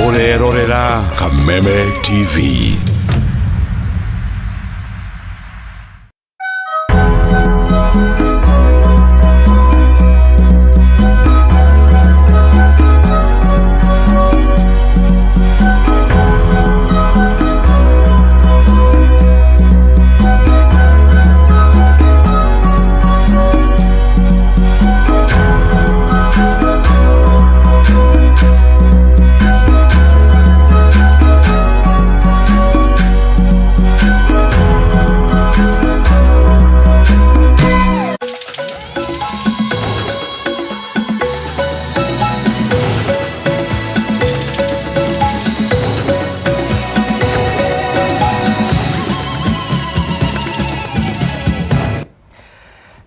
Ũrerorera Kameme TV.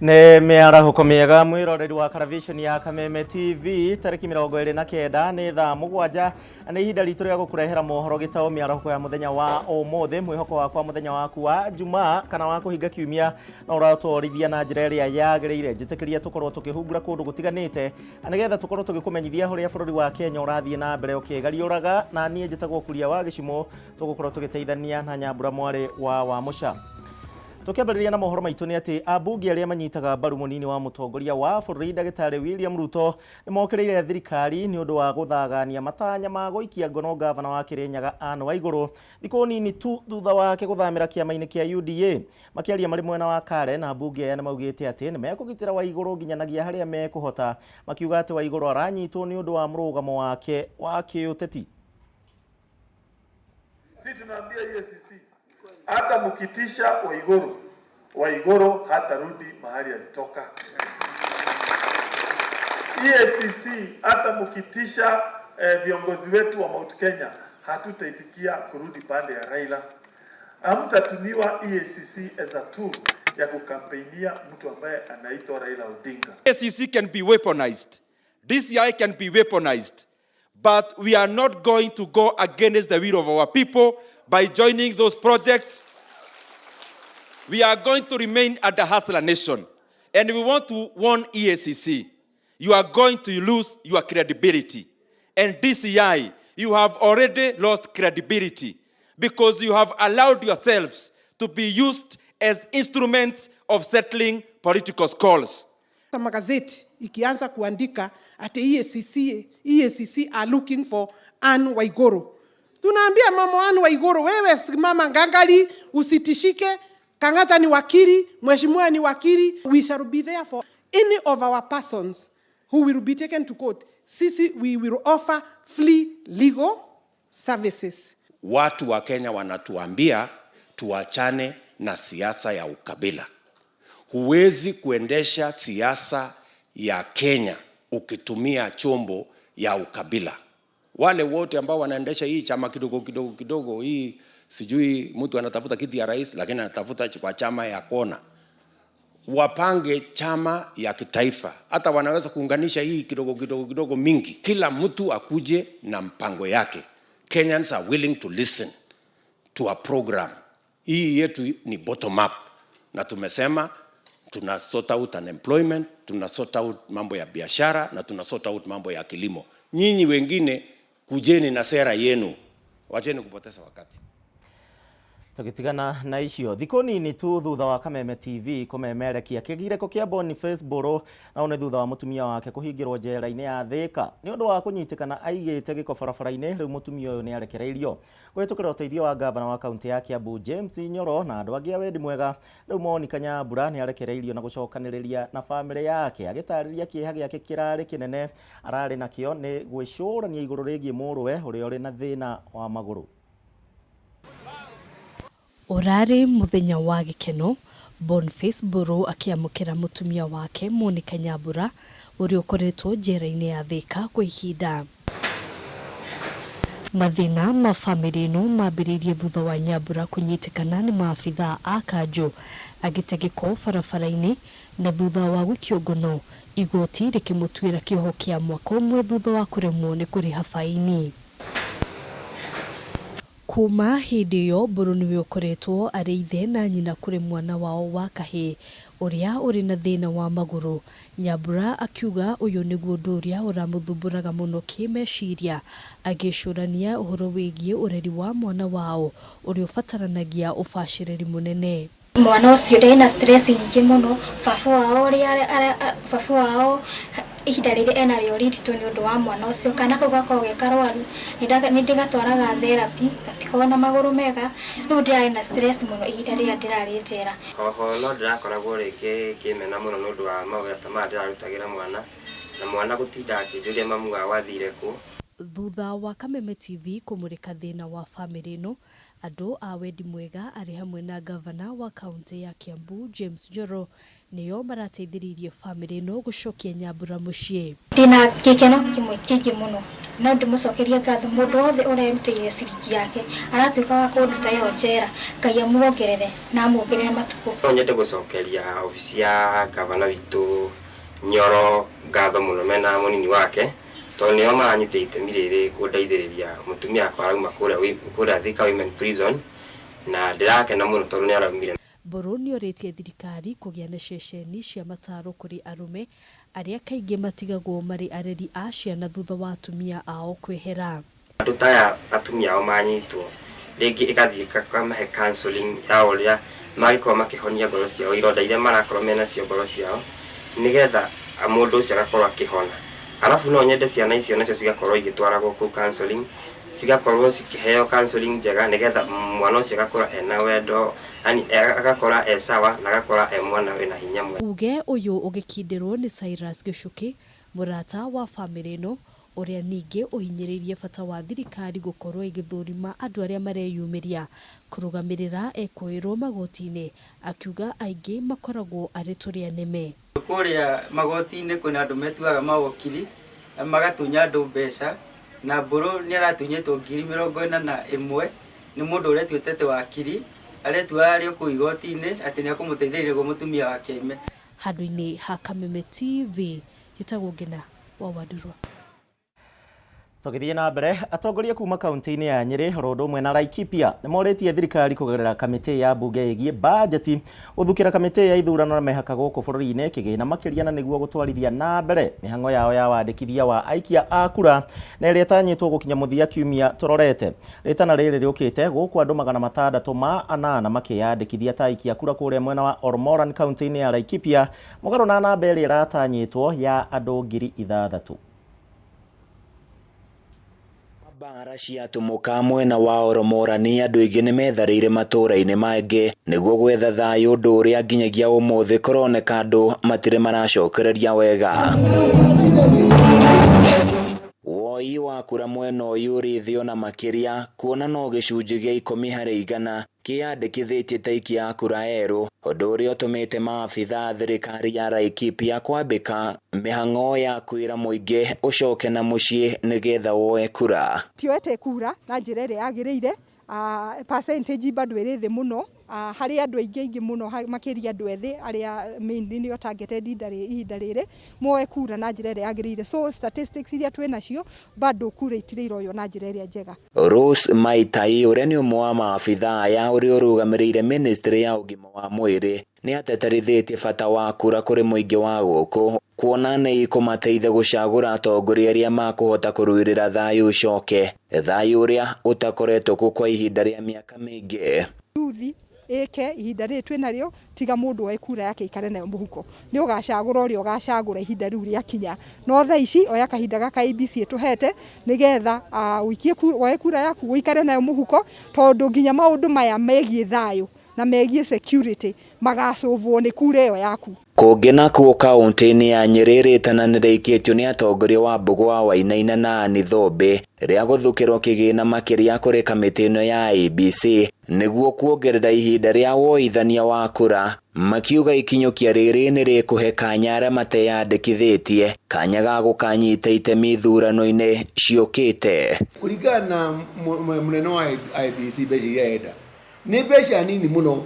Nĩ mĩarahũko mĩega mwĩroreri wa karavishoni ya Kameme TV tarĩki 29 nĩ thaa 7 nĩ ihinda ritũ rĩa gũkũrehera mohoro gĩtaũ mĩarahũko ya mũthenya wa ũmũthĩ. Mwĩhoko wakwa mũthenya waku wa Jumaa kana wa kũhinga kiumia no ũratwarithia na njĩra ĩrĩa yagĩrĩire. Njĩtĩkĩria tũkorwo tũkĩhungura kũndũ gũtiganĩte nĩgetha tũkorwo tũgĩkũmenyithia ũrĩa bũrũri wa Kenya ũrathiĩ na mbere ũkĩgariũraga, na niĩ njĩtagwo Kuria wa Gĩcumũ, tũgũkorwo tũgĩteithania na Nyambura mwarĩ wa Wamũca. Tũkĩambĩrĩria na mohoro maitũ nĩ atĩ ambunge arĩa manyitaga mbaru mũnini wa mũtongoria wa bũrũri ndagĩtarĩ William Ruto nĩ mokĩrĩire thirikari nĩ ũndũ wa gũthagania matanya ma gũikia ngono ngavana wa Kĩrĩnyaga Anne Waigũrũ thikũ nini tu thutha wake gũthamĩra kĩama-inĩ kĩa UDA. Makĩaria marĩ mwena wa Karen, ambunge aya nĩ maugĩte atĩ nĩ mekũgitĩra Waigũrũ nginyanagia harĩa mekũhota, makiuga atĩ Waigũrũ aranyitwo nĩ ũndũ wa mũrũgamo wake wa kĩũteti. Si tunaambia EACC hata mkitisha Waiguru, Waiguru hatarudi mahali alitoka. EACC hata mkitisha viongozi wetu wa Mount Kenya hatutaitikia kurudi pande ya Raila. Hamtatumiwa EACC as a tool ya kukampeinia mtu ambaye anaitwa Raila Odinga. EACC can be weaponized. DCI can be weaponized. But we are not going to go against the will of our people by joining those projects. We are going to remain at the Hustler Nation. And we want to warn EACC, you are going to lose your credibility. And DCI, you have already lost credibility because you have allowed yourselves to be used as instruments of settling political scores. Magazeti ikianza kuandika ati EACC are looking for Anne Waiguru. Tunaambia mama Anne Waiguru, wewe simama ngangali, usitishike. Kang'ata ni wakili, mheshimiwa ni wakili. We shall be there for any of our persons who will be taken to court. Sisi we will offer free legal services. Watu wa Kenya wanatuambia tuachane na siasa ya ukabila. Huwezi kuendesha siasa ya Kenya ukitumia chombo ya ukabila. Wale wote ambao wanaendesha hii chama kidogo kidogo kidogo hii, sijui mtu anatafuta kiti ya rais lakini anatafuta kwa chama ya kona, wapange chama ya kitaifa. Hata wanaweza kuunganisha hii kidogo kidogo kidogo mingi, kila mtu akuje na mpango yake. Kenyans are willing to listen to a program. Hii yetu ni bottom up, na tumesema tuna sort out unemployment, tuna sort out mambo ya biashara na tuna sort out mambo ya kilimo. Nyinyi wengine kujeni na sera yenu, wacheni kupoteza wakati. Tũgĩtigana na icio thikũ nini tu thutha wa Kameme TV kũmemerekia kĩgirĩko kĩa Boniface Mbũrũ, na nĩ thutha wa mũtumia wake kũhingĩrwo njera-inĩ ya Thĩka nĩ ũndũ wa kũnyitĩkana aigĩte gĩko barabara-inĩ. Rĩu mũtumia ũyũ nĩ arekereirio kũhĩtũkĩra ũteithio wa ngavana wa kaunti ya Kiambu James Nyoro na andũ angĩ a wendi mwega. Rĩu Monica Nyambura nĩ arekereirio na gũcokanĩrĩria na bamĩrĩ yake, agĩtarĩria kĩeha gĩake kĩrarĩ kĩnene ararĩ nakĩo nĩ gwĩcũrania igũrũ rĩgiĩ mũrũwe ũrĩa ũrĩ na thĩna wa magũrũ. Ũrarĩ mũthenya wa gĩkeno Boniface Mbũrũ akĩamũkĩra mũtumia wake Monica Nyambura ũrĩa ũkoretwo njera-inĩ ya Thĩka kwa ihinda. Mathĩna ma bamĩrĩ ĩno mambĩrĩirie thutha wa Nyambura kũnyitĩkana nĩ maabithaa a kanjũ agĩte gĩko barabara-inĩ, na thutha wa gũikio ngono igoti rĩkĩmũtuĩra kĩoho kĩa mwaka ũmwe thutha wa kũremwo nĩ kũrĩha baini. Kuma hĩndĩ ĩyo Mbũrũ nĩwe ũkoretwo arĩ ithe na nyina kũrĩ mwana wao wa kahĩĩ Ũrĩa ũrĩ na thĩna wa magũrũ. Nyambura akiuga ũyũ nĩguo ũndũ ũrĩa ũramũthumbũraga mũno kĩmeciria, agĩcũrania ũhoro wĩgiĩ ũreri wa mwana wao ũrĩa ũbataranagia ũbacĩrĩri mũnene. Mwana ũcio ndarĩ na stress nyingĩ mũno. Baba wao ũrĩa baba wao ihinda rĩrĩ enarĩo rĩritũ nĩ ũndũ wa mwana ũcio. Kana kau gakoragwo ge karwaru, nĩ ndĩgatwaraga therapy, gatikoragwo na magũrũ mega. Rĩu ndĩrarĩ na stress mũno ihinda rĩrĩa ndĩrarĩ njera. Oho no ndĩrakoragwo rĩngĩ ngĩmena mũno nĩ ũndũ wa mawĩra ta maya ndĩrarutagĩra mwana, na mwana gũtinda akĩnjũria mamu wao athire kũ. Thutha wa Kameme TV kũmũrĩka thĩna wa bamĩrĩ ĩno, andũ a wendi mwega arĩ hamwe na ngavana wa kaũntĩ ya Kiambu James Njoro nĩo marateithĩrĩirie bamĩrĩ ĩno gũcokia Nyambura mũciĩ. Ndĩna gĩkeno kĩmwe kĩingĩ mũno, no ndĩmũcokerie ngatho mũndũ wothe ũrerutĩire ciringi yake aratuĩka wa kũnduta ĩyo njera. Ngai amuongerere na amuongerere matukũ. No nyende gũcokeria obici ya ngavana witũ Nyoro ngatho mũno mena mũnini wake, tondũ nĩo maranyita itemi rĩrĩ kũndeithĩrĩria. Mũtumia wakwa arauma kũrĩa Thika Women Prison, na ndĩrakena mũno tondũ nĩ araumire. Mbũrũ nĩorĩtie thirikari kũgĩa na ceceni cia mataro kũrĩ arũme arĩa kaingĩ matigagwo marĩ areri a ciana thutha wa atumia ao kwehera. Andũ ta aya atumia ao manyitwo rĩngĩ ĩgathiĩ ĩkamahe counseling ya ũrĩa mangĩkorwo makĩhonia ngoro ciao, ironda iria marakorwo menacio ngoro ciao, nĩgetha mũndũ ũcio agakorwo akĩhona. Arabu no nyende ciana icio nacio cigakorwo igĩtwaragwo kũu counseling, cigakorwo cikĩheo counseling njega, nĩgetha mwana ũcio agakũra ena wendo, yani agakora e sawa na agakora e mwana wĩna hinya mwega. Uge ũyũ ũgĩkindĩrwo nĩ Cyrus Gĩchũkĩ, mũrata wa bamĩrĩ ĩno, ũrĩa ningĩ ũhinyĩrĩirie bata wa thirikari gũkorwo ĩgĩthũrima andũ arĩa mareyumĩria kũrũgamĩrĩra ekũĩrwo magoti-inĩ, akiuga aingĩ makoragwo arĩ tũrĩa nĩme. Kũrĩa magoti-inĩ kwĩna andũ metuaga mawokiri na magatunya andũ mbeca, na Mbũrũ nĩ aratunyĩtwo 41,000 nĩ mũndũ ũrĩa etuĩte wakiri, aretua arĩ o kũu igoti-inĩ atĩ nĩ ekũmũteithĩrĩria nĩguo mũtumia wake aime. Handũ-inĩ ha Kameme TV, njĩtagwo Ngina wa Wandurwa. Tũgĩthiĩ na mbere, atongoria kuma kaunti-inĩ ya Nyĩrĩ oro ũndũ ũmwe na Laikipia nĩ morĩtie thirikari kũgerera kamĩtĩ ya mbunge ĩgiĩ bajeti gũthukĩra kamĩtĩ ya ithurano na mĩhaka gũkũ bũrũri-inĩ kĩgĩna makĩria na nĩguo gũtwarithia na mbere mĩhang'o yao ya wandĩkithia wa aikia a kura na ĩrĩa ĩtanyĩtwo gũkinya mũthia kiumia tũrorete. Rĩtana rĩrĩ rĩũkĩte gũkũ andũ 608 makĩyandĩkithia ta aikia kura kũrĩa mwena wa Olmoran kaunti-inĩ ya Laikipia, mũgarũ na namba ĩrĩa ĩratanyĩtwo ya andũ 6,000. Mbara ciatũmũka mwena wa Oromorani andũ aingĩ nĩmetharĩire matũũra-inĩ mangĩ nĩguo gwetha thayũ, ũndũ ũrĩa nginyagia ũmũthĩ kũroneka andũ matirĩ maracokereria wega. Woi wa kura mwena ũyũ ũrĩ thĩ ona makĩria, kuona no gĩcunjĩ gĩa 10% kĩyandĩkithĩtie ta aikia a kura erũ, ũndũ ũrĩa ũtũmĩte maabitha a thirikari ya Laikipia kwambĩka mĩhang'o ya kwĩra mũingĩ ũcoke na mũciĩ nĩgetha woe kura. Tioete kura na njĩra ĩrĩa yagĩrĩire, percentage bado ĩrĩ thĩ mũno, harĩ andũ aingĩ aingĩ mũno, makĩria andũ ethĩ arĩa mainly nĩo targeted ihinda rĩrĩ moe kura na njĩra ĩrĩa yagĩrĩire. So statistics iria twĩ nacio bado kura itirĩ iroywo na njĩra ĩrĩa njega. Rose Maitai ũrĩa nĩ ũmwe wa maabitha aya ũrĩa ũrũgamĩrĩire ministry ya ũgima wa mwĩrĩ nĩ ateterithĩtie bata wa kura kũrĩ mũingĩ wa gũkũ, kuona nĩ ikũmateithia gũcagũra atongoria arĩa makũhota kũrũĩrĩra thayũ ũcoke, thayũ ũrĩa ũtakoretwo kuo kwa ihinda rĩa mĩaka mĩingĩ. Yuthi ĩke ihinda rĩrĩ twĩ narĩo, tiga mũndũ oe kura yake ikare nayo mũhuko, nĩ ũgacagũra ũrĩa ũgacagũra ihinda rĩu rĩakinya. No thaa ici oya kahinda gaka IEBC ĩtũhete nĩgetha ũikie woe kura yaku ũikare nayo mũhuko, tondũ nginya maũndũ maya megiĩ thayũ na megiĩ security magacũvwo nĩ kura ĩyo yaku. Kũngĩ nakuo kaunti-inĩ ya Nyĩrĩ rĩtana nĩrĩikĩtio nĩ atongoria wa Mbũgũ wa Wainaina na Anne Thũmbĩ rĩa gũthukĩrwo kĩgĩna makĩria kũrĩ kamĩtĩ ĩno ya IEBC nĩguo kuongerera ihinda rĩa woithania wa kura, makiuga ikinyũkia rĩrĩ nĩ rĩkũhe kanya arĩa mateyandĩkithĩtie kanya ga gũkanyita itemi ithurano-inĩ ciũkĩte. Kũringana na mũnene wa IEBC, mbeca iria enda nĩ mbeca nini mũno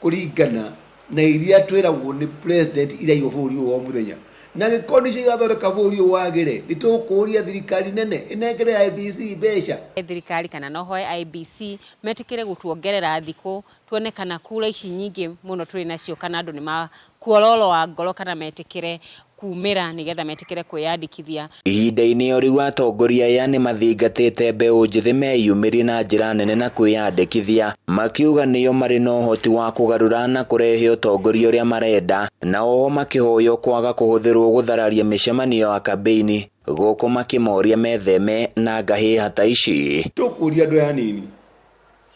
kũringana na iria twĩragwo nĩ president iraiywo bũrũri ũyũ o mũthenya. Na gĩkorwo nĩcio igathondeka bũrũri ũyũ wagĩre, nĩtũkũria thirikari nene ĩnengere IEBC mbeca. Thirikari kana no hoe IEBC metikire gutuongerera thiku tuone kana kura ici nyingĩ mũno tũrĩ nacio kana andũ nĩ makuororoa ngoro kana metikire kumĩra nĩgetha metikire kwĩyandĩkithia. Ihinda-inĩ o rĩu atongoria aya nĩ mathingatĩte mbeũ njĩthĩ meyumĩrie na njĩra nene na kwĩyandĩkithia, makiuga nĩo marĩ na ũhoti wa kũgarũra na kũrehe ũtongoria ũrĩa marenda, na oho makĩhoywo kwaga kũhũthĩrwo gũthararia mĩcemanio ya kambĩini, gũkũ makĩmoria metheme na ngahĩha ta ici. Tũkũria andũ aya anini,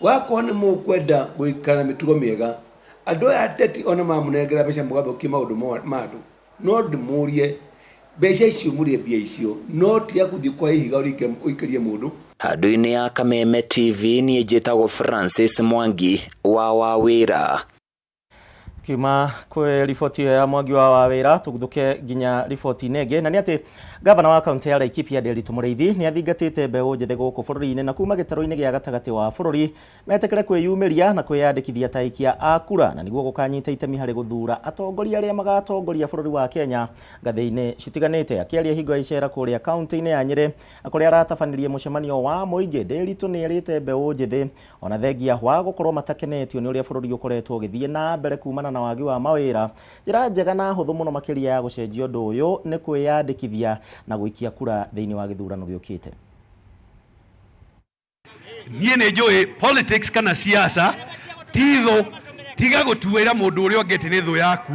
wakorwo nĩ mũkwenda gũikara na mĩtugo mĩega, andũ aya ateti ona mamũnengera mbeca mũgathũkia maũndũ ma andũ, no ndĩmũrie mbeca icio mũrĩe mbia icio, no tiga gũthiĩ kwa ihiga ũikĩrie mũndũ. Handũ-inĩ ya Kameme TV niĩ njĩtagwo Francis Mwangi wa Wawĩra. Kiuma kwĩ riboti ĩyo ya Mwangi wa Wawĩra tũguthuke nginya riboti-inĩ ĩngĩ, na nĩ atĩ gavana wa kaunti ya Laikipia Nderitu Mũrĩithi nĩ athingatĩte mbeũ njĩthĩ gũkũ bũrũri-inĩ na kuma gĩtarũ-inĩ gĩa gatagatĩ wa bũrũri metĩkĩre kwĩyumĩria na kwĩyandĩkithia ta aikia a kura, na nĩguo gũkanyita itemi harĩ gũthura atongoria arĩa magatongoria bũrũri wa Kenya ngathĩ-inĩ citiganĩte. Akĩaria hingo ya icera kũrĩa kaunti-inĩ ya Nyĩrĩ kũrĩa aratabanirie mũcemanio wa mũingĩ, Nderitu nĩ erĩte mbeũ njĩthĩ ona thengia wa gũkorwo matakenetio nĩ ũrĩa bũrũri ũkoretwo ũgĩthiĩ na mbere kumana na wagi wa mawĩra, njĩra njega na hũthũ mũno makĩria ya gũcenjia ũndũ ũyũ nĩ kwĩyandĩkithia na gũikia kura thĩinĩ wa gĩthurano gĩũkĩte. Niĩ nĩ njũĩ politics kana siasa ti thũ, tiga gũtuĩra mũndũ ũrĩa ũngĩ atĩ nĩ thũ yaku,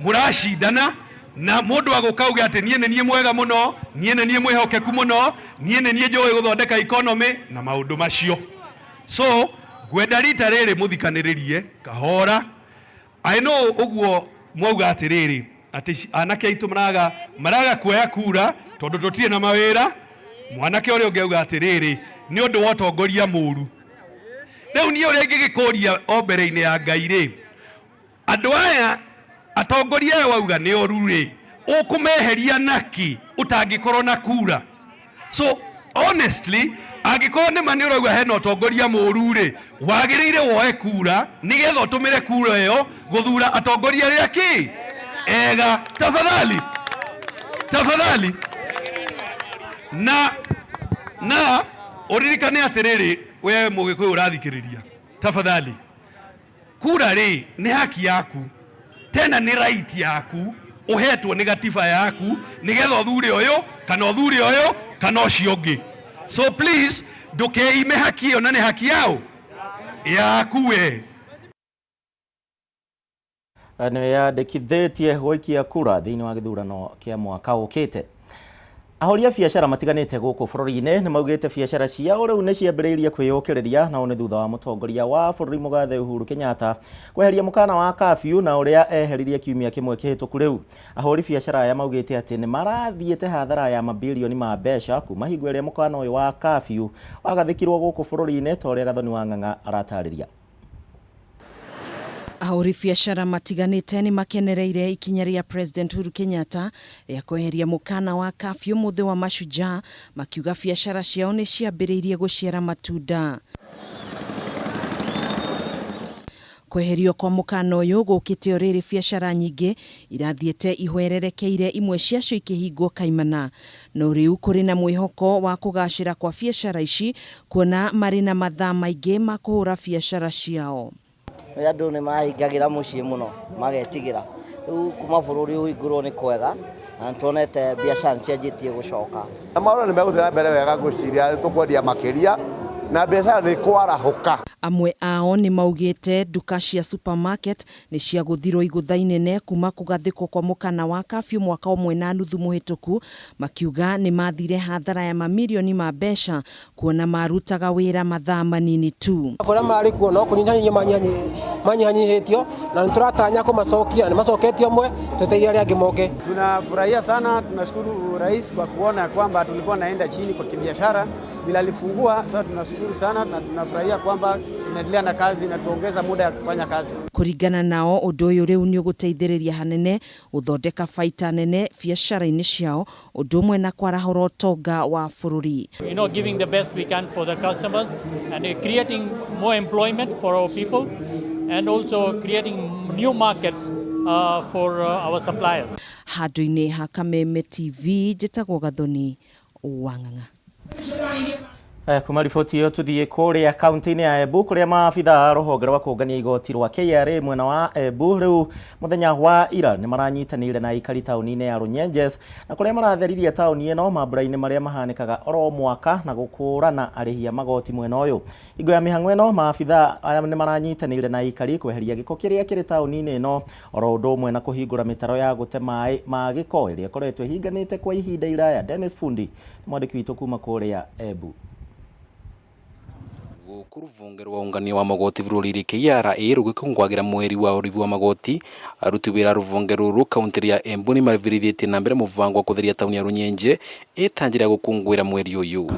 mũracindana na mũndũ agũka auge atĩ niĩ nĩ niĩ mwega mũno, niĩ nĩ niĩ mwĩhokeku mũno, niĩ nĩ niĩ njũĩ gũthondeka economy na maũndũ macio. So ngwenda rita rĩrĩ mũthikanĩrĩrie kahora. I know ũguo mwauga atĩrĩrĩ atĩ anake aitũ maraga kuoya kura tondũ tũtirĩ na mawĩra. Mwanake ũrĩa ũngĩ auga atĩrĩrĩ nĩ ũndũ wa ũtongoria mũru. Rĩu niĩ ũrĩa ingĩgĩkũria o mbere-inĩ ya Ngai rĩ, andũ aya atongoria aya wauga nĩ oru rĩ, ũkũmeheria naki ũtangĩkorwo na kura? So honestly, angĩkorwo nĩ ma nĩ ũrauga hena ũtongoria mũru rĩ, wagĩrĩire woe kura nĩgetha ũtũmĩre kura ĩyo gũthura atongoria arĩa kĩ ega. Tafadhali, tafadhali. Na ũririkane atĩrĩrĩ, we Mũgĩkũyũ ũrathikĩrĩria, tafadhali, kura rĩ nĩ haki yaku, tena nĩ right yaku, ũhetwo nĩ gatiba yaku nĩgetha ũthure ũyũ kana ũthure ũyũ kana ũcio ũngĩ. So please ndũkeime haki ĩyo, na nĩ haki yao yaku we. Nĩ yandĩkithĩtie gũikia kura thĩinĩ wa gĩthurano kĩa mwaka ũkĩte. Ahũri a biacara matiganĩte gũkũ bũrũri-inĩ nĩ maugĩte biacara ciao rĩu nĩ ciambĩrĩirie kwĩyũkĩrĩria, na ũũ nĩ thutha wa mũtongoria wa bũrũri mũgathe Uhuru Kenyatta kweheria mũkana wa curfew na ũrĩa eheririe kiumia kĩmwe kĩhĩtũku. Rĩu ahũri biacara aya maugĩte atĩ nĩ marathiĩte hathara ya mabilioni ma mbeca kuma hingo ĩrĩa mũkana ũyũ wa curfew wagathĩkirwo gũkũ bũrũri-inĩ, ta ũrĩa Gathoni wa Ng'ang'a aratarĩria. Ahũri biacara matiganĩte nĩ makenereire ikinya rĩa President Uhuru Kenyatta rĩa kweheria mũkana wa curfew mũthĩ wa Mashujaa, makiuga biacara ciao nĩ ciambĩrĩirie gũciara matunda. Kweherio kwa mũkana ũyũ gũkĩte o rĩrĩ biacara nyingĩ irathiĩte ihwererekeire, imwe ciacio ikĩhingwo kaimana. No rĩu kũrĩ na mwĩhoko wa kũgacĩra kwa biacara ici, kuona marĩ na mathaa maingĩ ma kũhũra biacara ciao. Andũ nĩ mahingagĩra mũciĩ mũno magetigĩra, rĩu kuma bũrũri ũhingũrwo nĩ kwega na nĩtuonete biacara nĩ cianjĩtie gũcoka. Na maũndũ nĩ megũthiĩ na mbere wega, ngwĩciria nĩ tũkwendia makĩria na biacara nĩ kwarahũka. Amwe ao nĩ maugĩte nduka cia supermarket nĩ ciagũthirwo igũtha inene kuma kũgathĩkwo kwa mũkana wa curfew mwaka ũmwe na nuthu mũhĩtũku, makiuga nĩ mathire hathara ya mamirioni ma mbeca kuona marutaga wĩra mathaa manini tu. Kũrĩa marĩ kuo no kũnyihanyihia manyihanyihĩtio, na nĩ tũratanya kũmacokia, na nĩ macoketie amwe, twetereire arĩa angĩ moke. Tunafurahia sana, tunashukuru rais kwa kuona kwamba tulikuwa naenda chini kwa kibiashara bila alifungua. Sasa tunashukuru sana na tunafurahia kwamba tunaendelea na kazi na tuongeza muda ya kufanya kazi. Kũringana nao, ũndũ ũyũ rĩu nĩ ũgũteithĩrĩria hanene gũthondeka baita nene biacara-inĩ ciao, ũndũ ũmwe na kwarahũra ũtonga wa bũrũri. Giving the best we can for the customers and creating more employment for our people, and also creating new markets for our suppliers. Handũ-inĩ ha Kameme TV njĩtagwo Gathoni Wang'ang'a. Kuma riboti ĩyo tuthiĩ kũrĩa kaunti-inĩ ya Embu kũrĩa maabitha a rũhonge rwa kũngania igoti rwa KRA mwena wa Embu rĩu mũthenya wa ira nĩ maranyitanĩire na aikari taũni-inĩ ya Runyenjes na kũrĩa maratheririe taũni ĩno mambura-inĩ marĩa mahanĩkaga oro mwaka na gũkũrana arĩhi a magoti mwena ũyũ. Hingo ya mĩhang'o ĩno maabitha aya nĩ maranyitanĩire na aikari kweheria gĩko kĩrĩa kĩrĩ taũni-inĩ ĩno oro ũndũ ũmwe na kũhingũra mĩtaro ya gũte maĩ ma gĩko ĩrĩa ĩkoretwo ĩhinganĩte kwa ihinda iraya. Dennis Fundi nĩ mwandĩki witũ kuma kũrĩa Embu. Gũkũ rũhonge rwa ũngania wa magoti bũrũri-inĩ KRA rũgĩkũngũagĩra mweri wa ũrĩhi wa magoti, aruti wĩra a rũhonge rũrũ kaunti ya Embu nĩ mabĩrĩrĩtie na mbere mũbango wa kũtheria taũni ya Runyenje ĩta njĩra ya gũkũngũĩra mweri ũyũ.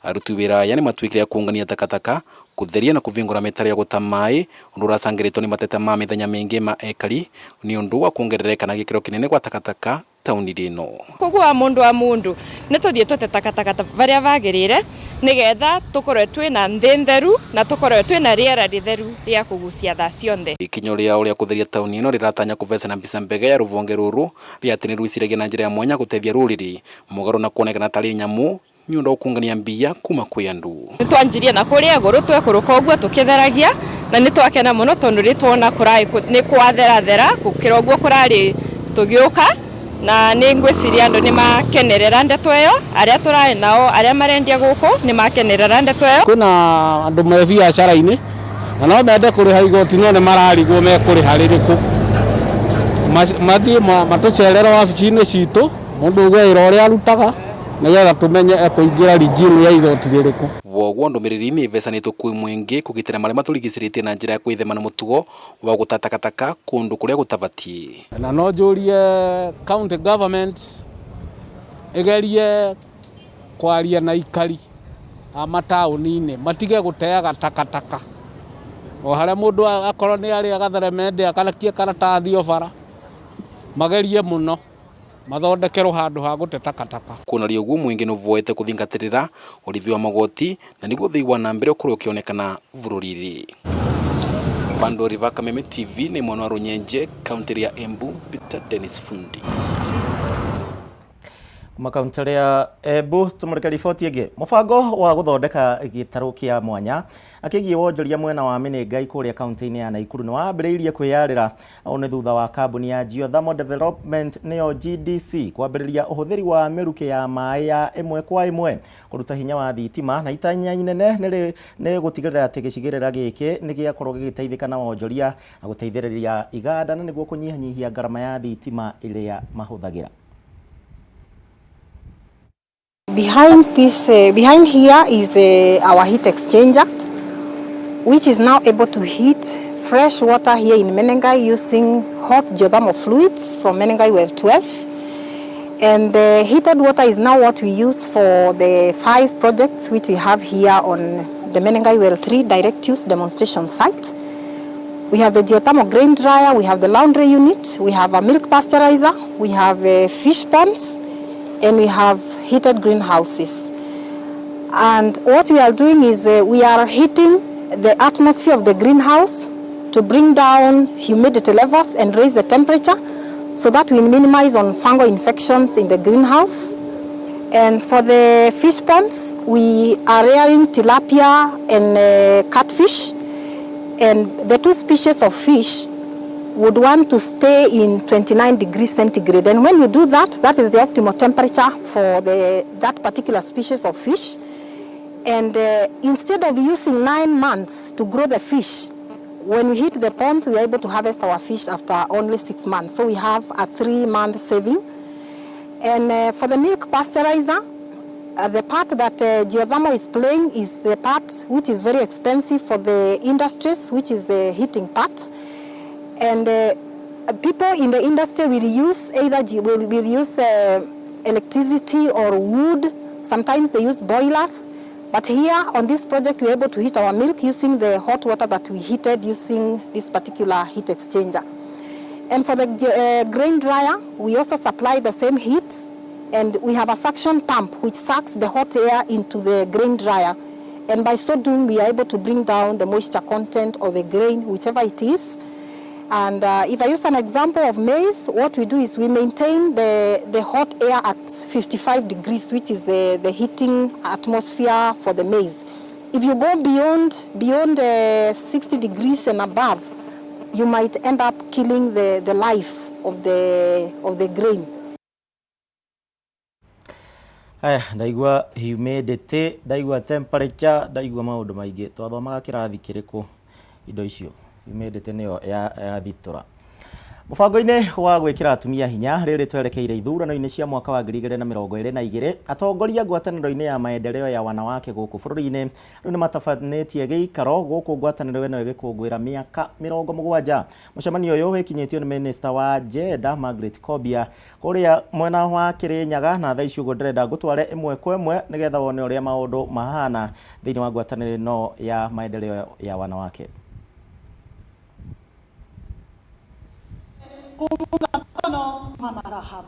Aruti wĩra aya nĩ matuĩkire a kũngania takataka, kũtheria na kũhingũra mĩtaro ya gũta maĩ, ũndũ ũracangĩrĩtwo nĩ mateta ma mĩthenya mĩingĩ ma ekari nĩ ũndũ wa kuongerereka na gĩkĩro kĩnene gwa takataka taũni-inĩ ĩno. Koguo wa mundu wa mundu ni tuthie tute takataka varia vagirire nigetha tukorwe twina nthi ntheru na tukorwe twina riera ritheru ria kugucia thaa cionthe. Ikinya rĩao rĩa kũtheria taũni ĩno rĩratanya kũvecana mbica mbega ya rũhonge rũrũ rĩa atĩ nĩ rwĩciragia na njĩra ya mwanya gũteithia rũrĩrĩ mũgarũ na kuonekana tarĩ nyamũ nĩ ũndũ wa kũngania mbia kuma kwĩ andũ. Nĩ twanjirie na kũrĩa igũrũ twekũrũka ũguo tũkĩtheragia na nĩ twakena mũno tondũ nĩ tuona nĩ kwatherathera gũkĩra ũguo kũrarĩ tũgĩũka na nĩ ngwĩciria andũ nĩ makenerera ndeto ĩyo, arĩa tũrarĩ nao arĩa marendia gũkũ nĩ makenerera ndeto ĩyo. Kwĩna andũ me biacara-inĩ na no mende kũrĩha igoti no nĩ mararigwo mekũrĩha rĩrĩkũ. Mathiĩ matũcerere wabici-inĩ citũ mũndũ auge wĩra ũrĩa arutaga nĩgetha tũmenye ekũingĩra regime ya igoti rĩrĩkũ. Woguo ndũmĩrĩri nĩ ĩvecanĩtwo kwĩ mũingĩ kũgitĩra marĩa matũrigicĩrĩtie na njĩra ya kwĩthema na mũtugo wa gũta takataka kũndũ kũrĩa gũtabatiĩ. Na no njũrie county government ĩgerie kwaria na ikari a mataũni-inĩ matige gũteaga takataka o harĩa mũndũ akorwo nĩ arĩa gatheremende akarakia karatathi o bara, magerie mũno mathondekerwo handũ ha gũte takataka. Kuonaria ũguo mũingĩ nĩ ũvoete kũthingatĩrĩra ũrĩhi wa magoti na nĩguo ũthii wa na mbere ũkorwo ũkĩonekana bũrũri-inĩ. Pandori va Kameme TV nĩ mwena wa Runyenje kaunti ya Embu, Peter Dennis Fundi. Kuma kaunti ya Embu tumurike riboti ĩngĩ. Mũbango wa gũthondeka gĩtarũ kĩa mwanya akĩgiĩ wonjoria mwena wa Menengai kũrĩa kaunti-inĩ ya Naikuru nĩ wambĩrĩirie kwĩyarĩra. Ũũ nĩ thutha wa kambuni ya Geothermal Development nĩyo GDC kwambĩrĩria ũhũthĩri wa mĩrukĩ ya maĩ ya ĩmwe kwa ĩmwe kũruta hinya wa thitima na itanya inene nĩ gũtigĩrĩra atĩ gĩcigĩrĩra gĩkĩ nĩ gĩakorwo gĩgĩteithĩka na wonjoria na gũteithĩrĩria iganda na nĩguo kũnyihanyihia ngarama ya thitima ĩrĩa mahũthagĩra. Behind this, behind here is our heat exchanger, which is now able to heat fresh water here in Menengai using hot geothermal fluids from Menengai Well 12. And the heated water is now what we use for the 5 projects which we have here on the Menengai Well 3 direct use demonstration site. We have the geothermal grain dryer, we have the laundry unit, we have a milk pasteurizer, we have fish ponds, and we have heated greenhouses. And what we are doing is we are heating the atmosphere of the greenhouse to bring down humidity levels and raise the temperature so that we minimize on fungal infections in the greenhouse. And for the fish ponds, we are rearing tilapia and catfish. And the two species of fish would want to stay in 29 degrees centigrade. And when you do that, that is the optimal temperature for that particular species of fish. And instead of using 9 months to grow the fish, when we hit the ponds, we are able to harvest our fish after only 6 months. So we have a 3-month saving. And for the milk pasteurizer, the part that geothermal is playing is the part which is very expensive for the industries, which is the heating part. And people in the industry will use either will use electricity or wood. Sometimes they use boilers. But here on this project, we are able to heat our milk using the hot water that we heated using this particular heat exchanger. And for the grain dryer, we also supply the same heat, and we have a suction pump which sucks the hot air into the grain dryer. And by so doing, we are able to bring down the moisture content of the grain, whichever it is. And if I use an example of maize, what we do is we maintain the hot air at 55 degrees, which is the heating atmosphere for the maize. If you go beyond 60 degrees and above, you might end up killing the life of the grain. Aya, ndaigua humidity, ndaigua temperature, ndaigua maũndũ maingĩ. Twathomaga kĩrathi kĩrĩkũ indo icio? Humidity nĩyo ya thitura. Mũbango-inĩ wa gwĩkĩra atumia hinya rĩrĩ twerekeire ithurano-inĩ cia mwaka wa 2022, atongoria ngwatanĩro-inĩ ya maendeleo ya wanawake gũkũ bũrũri-inĩ rĩu nĩ matabanĩtie gĩikaro gũkũ ngwatanĩro ĩno ĩgĩkũngũĩra mĩaka 70. Mũcemanio ũyũ wĩkinyĩtio nĩ Minister wa Gender Margaret Kobia kũrĩa mwena wa Kĩrĩnyaga, na thaa ici ũguo ndĩrenda ngũtware ĩmwe kwa ĩmwe nĩgetha wone ũrĩa maũndũ mahana thĩinĩ wa ngwatanĩro ĩno ya maendeleo ya wanawake. Kumuunga mkono Mama Rahab.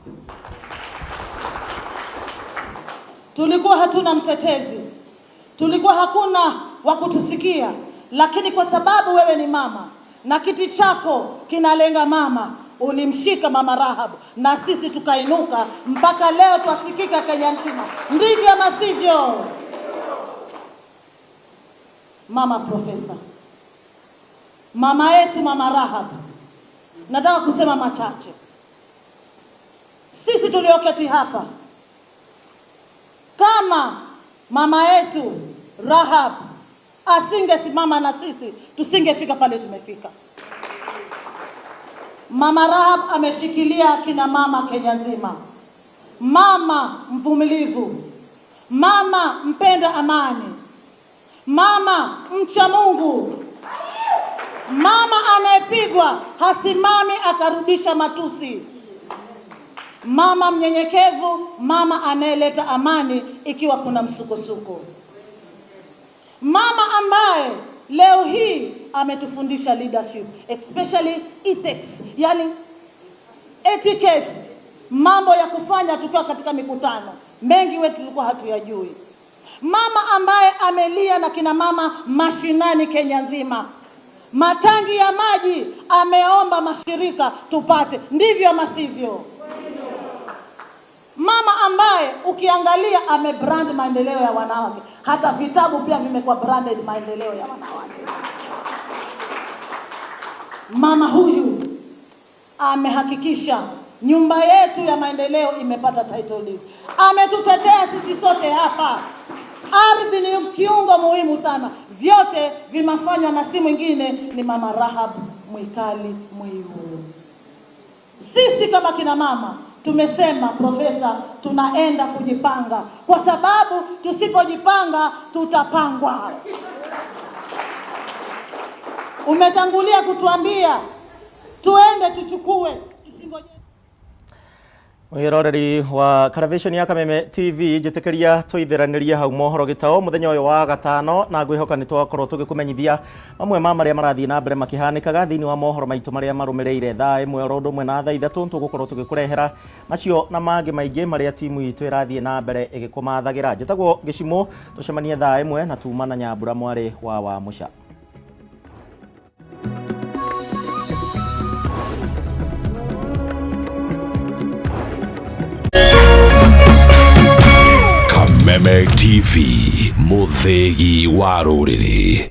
Tulikuwa hatuna mtetezi, tulikuwa hakuna wa kutusikia, lakini kwa sababu wewe ni mama na kiti chako kinalenga mama, ulimshika Mama Rahab na sisi tukainuka mpaka leo twasikika Kenya nzima. Ndivyo ama sivyo? Mama Profesa, mama yetu Mama Rahab, nataka kusema machache. Sisi tulioketi hapa kama mama yetu Rahab asingesimama na sisi, tusingefika pale tumefika. Mama Rahab ameshikilia kina mama Kenya nzima, mama mvumilivu, mama mpenda amani, mama mcha Mungu, mama anayepigwa hasimami akarudisha matusi, mama mnyenyekevu, mama anayeleta amani ikiwa kuna msukosuko, mama ambaye leo hii ametufundisha leadership, especially ethics, yani etiquette, mambo ya kufanya tukiwa katika mikutano. Mengi wetu tulikuwa hatuyajui. Mama ambaye amelia na kina mama mashinani Kenya nzima, matangi ya maji ameomba mashirika tupate, ndivyo ama sivyo? Mama ambaye ukiangalia amebrand maendeleo ya wanawake, hata vitabu pia vimekuwa branded maendeleo ya wanawake. Mama huyu amehakikisha nyumba yetu ya maendeleo imepata title deed. Ametutetea sisi sote hapa. Ardhi ni kiungo muhimu sana, vyote vimefanywa na si mwingine ni Mama Rahab Mwikali Mwiu. Sisi kama kina mama tumesema, Profesa, tunaenda kujipanga, kwa sababu tusipojipanga tutapangwa. Umetangulia kutuambia tuende tuchukue, tusingoje. Mwiroreri wa Caravation ya Kameme TV, njĩtĩkĩria tũithĩranĩrie hau mohoro gĩtaũ mũthenya ũyũ wa gatano, na ngwĩhoka nĩ twakorwo tũgĩkũmenyithia mamwe ma marĩa marathiĩ na mbere makĩhanĩkaga thĩinĩ wa mohoro maitũ marĩa marũmĩrĩire. Thaa 1 oro ũndũ ũmwe na thaa 3 tũgũkorwo tũgĩkũrehera macio na mangĩ maingĩ marĩa timu itũ ĩrathiĩ na mbere ĩgĩkũmathagĩra. Njĩtagwo Gĩcimũ, tũcemanie thaa 1 na tuma na Nyambura mwarĩ wa Mũca. Kameme TV, mũthĩgi wa rũrĩrĩ.